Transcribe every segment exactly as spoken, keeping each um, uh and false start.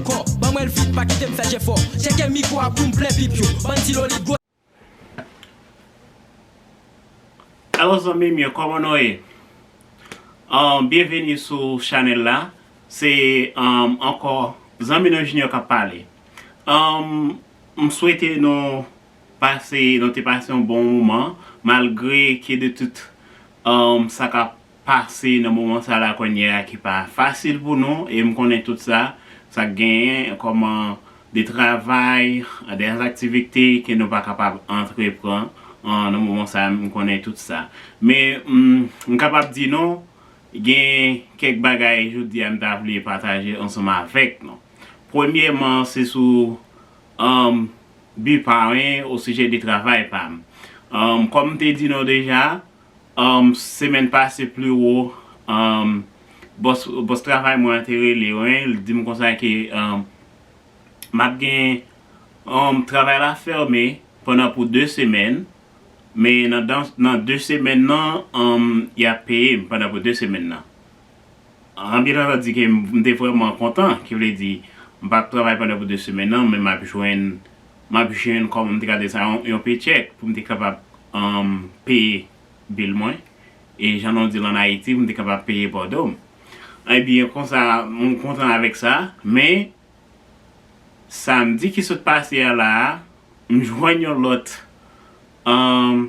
Kò, ban mwen l vit, pa kite m fè jefò. Tcheke mikwo a pou m plen pip yo. Bann ti loli gwo. Alo zanmi m yo, kòman nou ye? Um, byenveni sou chanèl la. Se um, ankò zanmi nou Junior k ap pale. Um, m swete nou pase, nou te pase yon bon moman, malgre ke de tout um, sa k ap pase nan moman sa la kounye a ki pa fasil pou nou, e m konnen tout sa, sa k genyen kòman de travay, de aktivite ke nou pa kapab antreprann an, nan moman sa, m konnen tout sa. Men, m, m kapab di nou, gen kèk bagay jodi a m ta vle pataje ansanm avèk nou. Premyèman, se sou um, bi pa mwen osijè de travay pa m. Um, kòm m te di nou deja, um, semèn pase pi wo, um, bòs, bòs travay mwen an te rele mwen, li di m konsa ke um, m ap gen um, travay la fèmen pandan pou de semèn, men nan, dan, nan de semèn nan, um, y ap peye m pandan pou de semèn nan. An byen antandi ke m te vrèman kontan, ki vle di, m p ap travay pandan pou de semèn nan, men m ap jwenn, m ap jwenn, kòman m te ka di sa, yon, yon paycheck pou m te kapab um, peye bil mwen. E jan nou di l ann Ayiti, pou m te kapab peye Bòdo m. Ebyen, konsa, m kontan avèk sa, men samdi ki sot pase a la a, m jwenn yon lòt, um,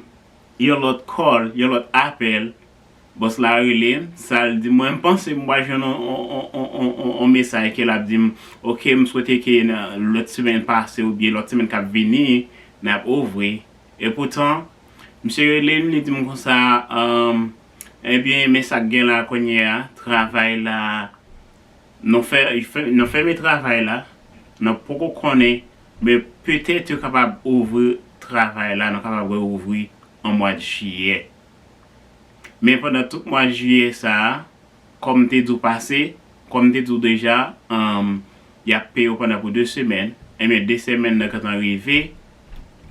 yon lòt call, yon lòt apèl. Bòs la rele m, sa l di mwen, m panse m pral jwenn yon, yon, yon, yon, yon, yon mesaj ke l ap di m, oke, m swete ke nan lòt semèn pase oubyen lòt semèn k ap vini, n ap ouvri. Epoutan, misye rele m, li di m konsa, um, ebyen, men sa k gen la kounye a, travay la, nou fè, fè, nou fèmen travay la, nou poko konnen, men petèt yo kapab ouvri travay la, nou kapab reouvri an mwa jiyè. Men pandan tout mwa jiyè sa a, kòm m te di w pase, kòm m te di w deja, um, y ap peye w pandan pou de semèn. Ebyen, de semèn nan gentan rive,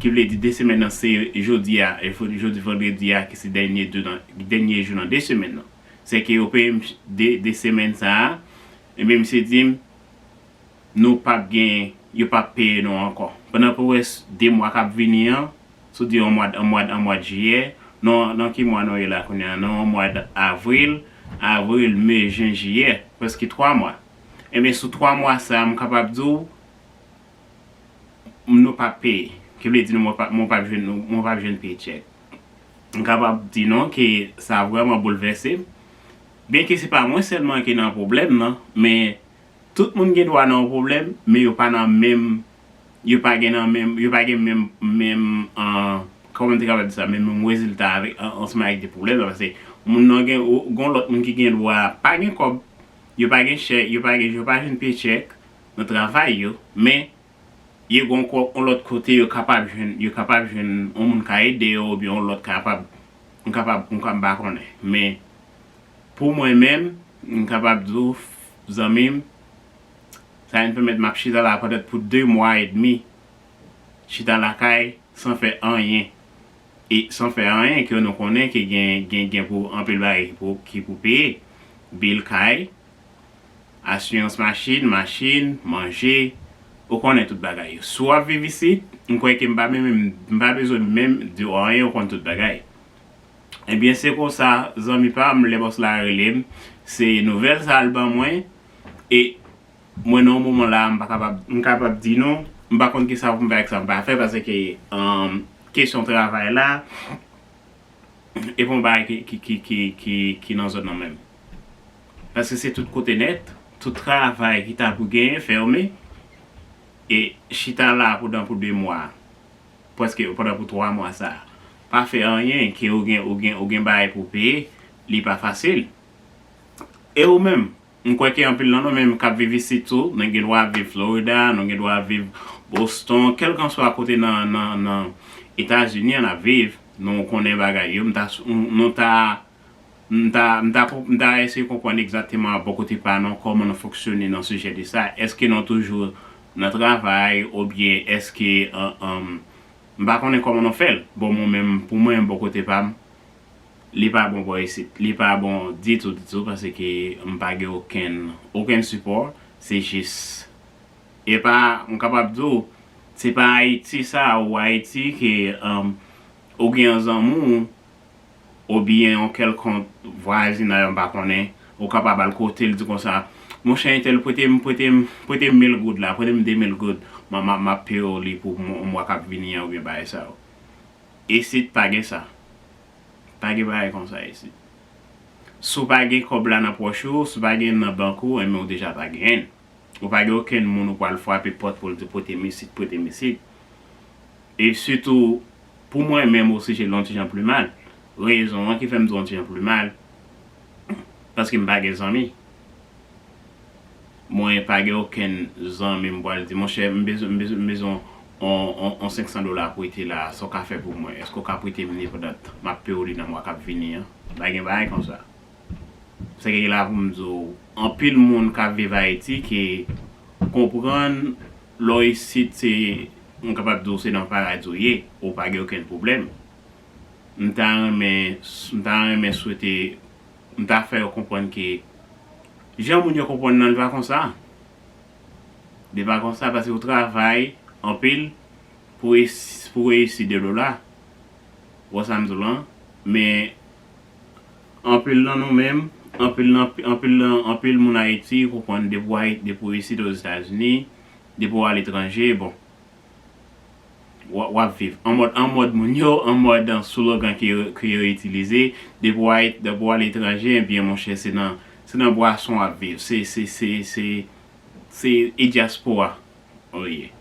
ki vle di de semèn nan se jodi a, e fo, jodi vandredi a, ki se dènye, de nan, dènye jou nan de semèn nan. Se ke yo peye m de, de semèn sa a, ebyen, misye di m, nou p ap gen, yo p ap peye nou ankò. Pandan pou rès de mwa k ap vini an, sou di an mwa, an mwa, an mwa jiyè, nou, nan ki mwa nou ye la kounye a? Nou an mwa avril, avril, me, jen, jiyè, prèske twa mwa. Ebyen, sou twa mwa sa a, m kapab di w, nou p ap peye. Ki vle di nou, mwen p ap, mwen p ap jwenn, mwen p ap jwenn paycheck. M kapab di nou ke sa vrèman boulvèse m. Byenke se pa mwen sèlman ki nan pwoblèm nan, men tout moun gen dwa nan yon pwoblèm, men yo pa nan menm, yo pa gen nan menm, yo pa gen menm, menm, uh, kòman m te kapab di sa, menm, menm rezilta avèk, an, ansanm avèk de pwoblèm sa, paske moun nan gen, gen yon lòt moun ki gen dwa pa gen kòb, yo pa gen chèk, yo pa gen, yo pa jwenn paycheck nan travay yo, men yo gen yon lòt kote yo kapab jwenn, yo kapab jwenn yon moun ka ede yo, oubyen yon lòt kapab, m kapab, m kapab pa konnen. Men, pou mwen menm, m kapab di w, zanmi m, sa vin pèmèt m ap chita la petèt pou de mwa edmi. Chita lakay, san fè anyen. E san fè anyen, ke nou konnen ke gen, gen, gen pou anpil bagay ki pou, ki pou peye. Bil kay, asirans machin, machin, manje, ou konnen tout bagay yo. Si w ap viv isit, m kwè ke m pa menm, m pa bezwen menm di w anyen, ou konn tout bagay. Ebyen, se konsa, zanmi pa m, lè bòs la rele m, se nouvèl sa l ban mwen, e mwen nan yon moman la, m pa kapab, m kapab di nou, m pa konn kisa pou m fè ak sa, m pa fè, paske, um, kesyon travay la, e pa yon bagay ki, ki, ki, ki, ki, ki nan zòn nan menm. Paske se tout kote nèt, tout travay ki ta pou genyen fèmen, e chita la pou dan pou de mwa, prèske pandan pou twa mwa sa. Pa fè anyen, ke ou gen, ou gen, ou gen bagay pou peye, li pa fasil. E ou menm, m kwè ke anpil nan nou menm k ap viv isit tou, nou gen dwa ap viv Florida, nou gen dwa ap viv Boston, kèlkanswa kote nan, nan, nan Etazini an ap viv, nou konnen bagay yo, m ta, nou ta, m ta, m ta, m ta eseye konprann egzakteman bò kote pa nou, kòman nou fonksyone nan sijè de sa. Èske nou toujou nan travay, oubyen èske, um, um, m pa konnen kòman nou fè l. Bon, mwen menm, pou mwen, bò kote pa m, li pa bon bò isit. Li pa bon ditou, ditou, paske m pa gen okenn, okenn sipò. Se jis E pa, m kapab di w, se pa Ayiti sa, ou Ayiti ke, um, ou gen yon zanmi w, oubyen yon kèlkonk vwazinay, m pa konnen, ou kapab al kote l, di konsa, monchè entèl, prete m, prete m, prete m mil goud la, prete m de mil goud, m, m, m ap peye w li pou mwa, mwa k ap vini an, oubyen bagay sa yo. Isit pa gen sa. Pa gen bagay konsa isit. Si w pa gen kòb la nan pòch ou, si w pa gen nan bank ou, enben ou deja pa genyen l. Ou pa gen okenn moun ou pral frape pòt pou l di pote m isit, pote m isit. E sitou, pou mwen menm osi, je l yon ti jan pli mal. Rezon an ki fè m di yon ti jan pli mal, paske m pa gen zanmi. Mwen pa gen okenn zanmi m pral di, monchè, m bezwen, m bezwen, m bezwen on, on, on senk san dola prete la, sa w ka fè pou mwen? Èske w ka prete m li pandan m ap peye w li nan mwa k ap vini an? Pa gen bagay konsa. Se gen la pou m di w, anpil moun k ap viv Ayiti ki konprann lè w isit se, m kapab di w se nan paradi w ye, ou pa gen okenn pwoblèm. M ta renmen, m ta renmen swete, m ta fè yo konprann ke jan moun yo konprann nan, li pa konsa. Li pa konsa paske ou travay anpil pou reyisi, pou reyisi de dola. Ou wè sa m di w lan? Men anpil nan nou menm, anpil nan, anpil nan, anpil moun Ayiti konprann depi w Ayiti, depi w isit Ozetazini, depi w aletranje, bon, w, w ap viv. An mòd, an mòd moun yo, an mòd, an slogan ke yo, ke yo itilize, depi w Ayiti, depi w aletranje, ebyen, monchè, se nan, se nan bwason w ap viv. Se, se, se, se, se e dyaspora ou ye.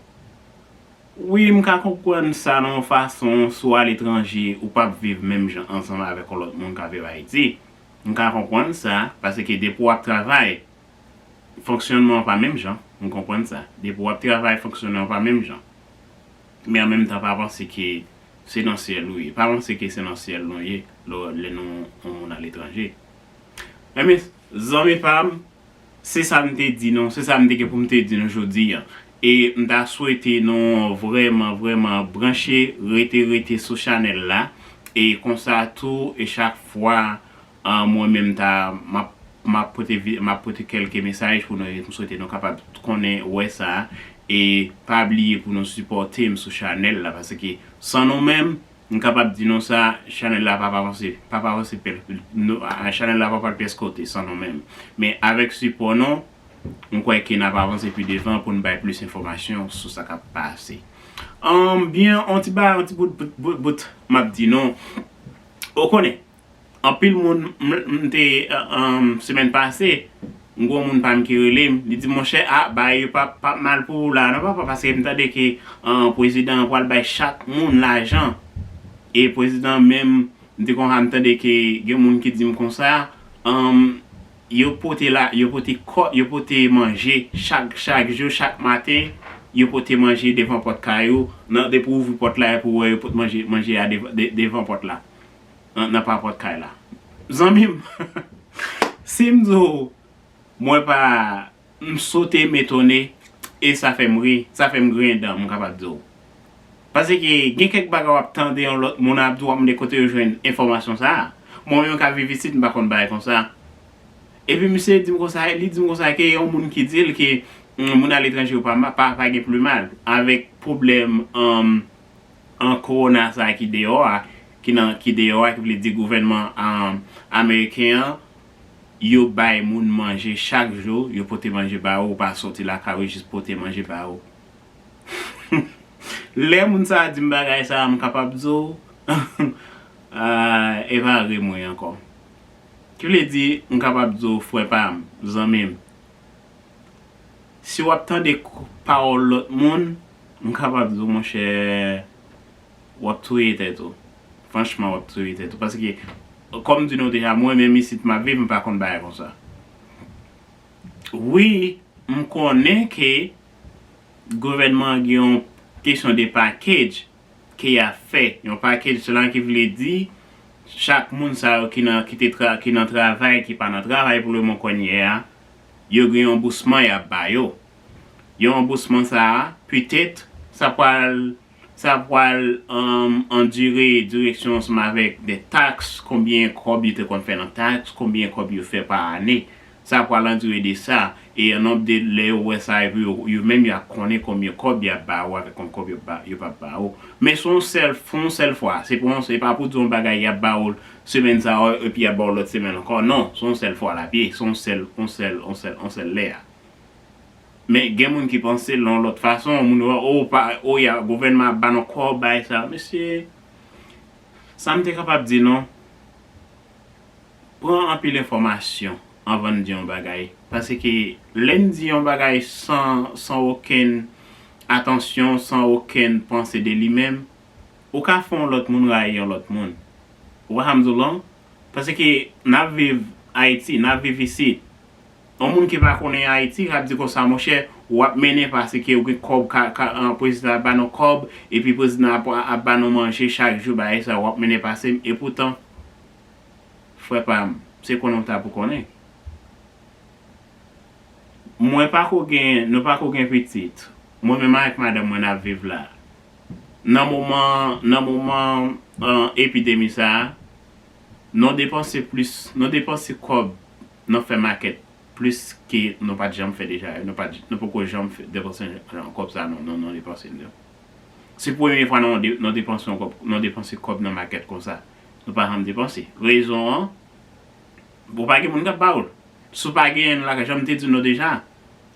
Wi, m ka konprann sa nan yon fason, si w aletranje, ou p ap viv menm jan ansanm avèk yon lòt moun k ap viv Ayiti. M ka konprann sa, paske depi w ap travay, fonksyònman an pa menm jan. M konprann sa. Depi w ap travay, fonksyònman an pa menm jan. Men an menm tan, pa panse ke se nan syèl ou ye. Pa panse ke se nan syèl nou ye, lè, lè nou yon moun aletranje. Ebyen, zanmi pa m, se sa m te di nou, se sa m te gen pou m te di nou jodi a. E m ta swete nou vrèman, vrèman branche, rete, rete sou chanèl la. E konsa tou, e chak fwa, ah, mwen menm ta, m ap, m ap pote vi-, m ap pote kèlke mesaj pou nou, e m swete nou kapab konnen, wè sa, e pa bliye pou nou sipòte m sou chanèl la, paske san nou menm, m kapab di nou sa, chanèl la p ap avanse, p ap avanse pèl, nou, a, chanèl la p ap al pyès kote san nou menm. Men avèk sipò nou, m kwè ke n ap avanse pi devan pou n bay plis enfòmasyon sou sa k ap pase. Ann, byen, on ti ba, on ti bout, bout, bout, bout, m ap di nou. Ou konnen, anpil moun, m, m te, ann, semèn pase, m gen yon moun pa m ki rele m, li di, monchè, a, bagay yo p ap, p ap mal pou ou la, non, papa, paske m tande ke, ann, prezidan an pral bay chak moun lajan. E prezidan menm, m te konn ap tande ke gen moun ki di m konsa, ann, yo pote la, yo pote kò, yo pote manje chak, chak jou, chak maten, yo pote manje devan pòt kay ou, nan, depi w ouvri pòt la, epi w wè yo pote manje, manje a dev-, de-, devan pòt la, nan, nan pa pòt kay la. Zanmi m, si m di w, mwen pa, m sote, m etone, e sa fè m ri, sa fè m griyen dan, m kapab di w. Paske gen kèk bagay w ap tande yon lòt moun ap di, w ap mande kote yo jwenn enfòmasyon sa a. Mwen menm k ap viv isit, m pa konn bagay konsa. Epi misye di m konsa, li di m konsa ke yon moun ki di l ke, mm, moun aletranje yo pa, pa, pa gen pli mal avèk pwoblèm, ann, an kowona sa a ki deyò a, ki nan, ki deyò a, ki vle di gouvènman, ann, ameriken an, yo bay moun manje chak jou, yo pote manje ba ou, ou pa soti lakay ou, jis pote manje ba ou. Lè moun sa a di m bagay sa a, m kapab di w, ah, e pa ri m ri ankò. Ki vle di, m kapab di w, frè pa m, zanmi m, si w ap tande k-, pawòl lòt moun, m kapab di w, monchè, w ap touye tèt ou. Franchman, w ap touye tèt ou. Paske, kòm m di nou deja, mwen menm isit m ap viv, m pa konn bagay konsa. Wi, m konnen ke gouvènman an gen yon kesyon de package ke y ap fè. Yon package la ki vle di, chak moun sa yo ki nan, ki te tra-, ki nan travay, ki pa nan travay pou lemoman kounye a, yo gen yon bousman y ap ba yo. Yon bousman sa a, petèt, sa pral, sa pral, ann, andire direksyon ansanm avèk de taks, konbyen kòb yo te konn fè nan taks, konbyen kòb yo fè pa ane. Sa pral andire de sa. E yon nonb de lè yo wè sa, epi yo, yo menm y ap konnen konbyen kòb y ap ba ou avèk konbyen kòb yo, ba, yo p ap ba ou. Men se yon sèl, se yon sèl fwa. Se pou, se pa pou di yon bagay y ap ba ou semèn sa a, epi y ap ba ou lòt semèn ankò. Non, se yon sèl fwa l ap ye. Se yon sèl, yon sèl, yon sèl, yon sèl lè a. Men gen moun ki panse l yon lòt fason. Moun yo, o, pa, o, y a, gouvènman ap ba nou kòb, bay sa. Mesye, sa m te kapab di nou, pran anpil enfòmasyon anvan n di yon bagay. Paske lè n di yon bagay san, san okenn atansyon, san okenn panse de li menm, ou ka fè yon lòt moun rayi yon lòt moun. Ou wè sa m di w lan? Paske n ap viv Ayiti, n ap viv isit. Yon moun ki pa konnen Ayiti, k ap di konsa, monchè, w ap mennen paske ou gen kòb, ka, ka, an, prezidan ap ba nou kòb, epi prezidan ap, ap ba nou manje chak jou, bagay sa, w ap mennen pase m. Epoutan, frè pa m, se konnen w ta pou konnen. Mwen pa ko gen, nou pa ko gen pitit. Mwen menm avèk madanm mwen n ap viv la. Nan moman, nan moman, an, epidemi sa a, nou depanse plis, nou depanse kòb nan fè makèt plis ke nou pa t janm fè deja. Nou pa t, nou poko janm fè, depanse jan kòb sa a, nou, nou, nou depanse l. Se premye fwa nou, nou depanse yon kòb, nou depanse kòb nan makèt konsa. Nou pa janm depanse. Rezon an, ou pa gen moun k ap ba ou l. Si w pa genyen l la, jan m te di nou deja,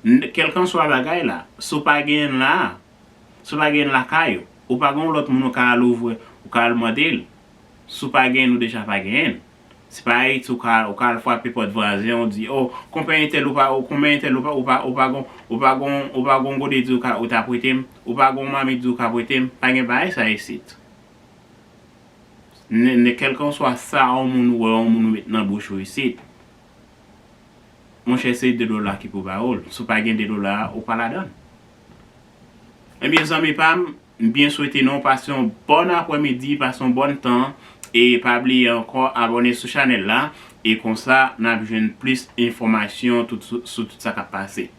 n-, kèlkanswa bagay la, si w pa genyen l la, si w pa genyen l lakay ou, ou pa gen yon lòt moun ou ka al ouvri, ou ka al mande l. Si w pa genyen l, ou deja pa genyen l. Se pa Ayiti, ou ka, ou ka al frape pòt vwazen, ou di, "O, konbyen entèl ou pa, o, konbyen entèl ou pa, ou pa, ou pa gon, ou pa gon, ou pa gon goud di ou ka, ou ta prete m, ou pa gon mamit di ou ka prete m." Pa gen bagay sa isit. Ne, ne, kèlkanswa sa yon moun ou wè, yon moun ou met nan bouch ou isit, monchè, se de dola ki pou ba ou l. Si w pa gen de dola, ou pa ladan l. Ebyen, zanmi pa m, m byen swete nou pase yon bòn aprèmidi, pase yon bòn tan, e pa bliye ankò abòne sou chanèl la, e konsa n ap jwenn plis enfòmasyon tout, sou, sou tout sa k ap pase.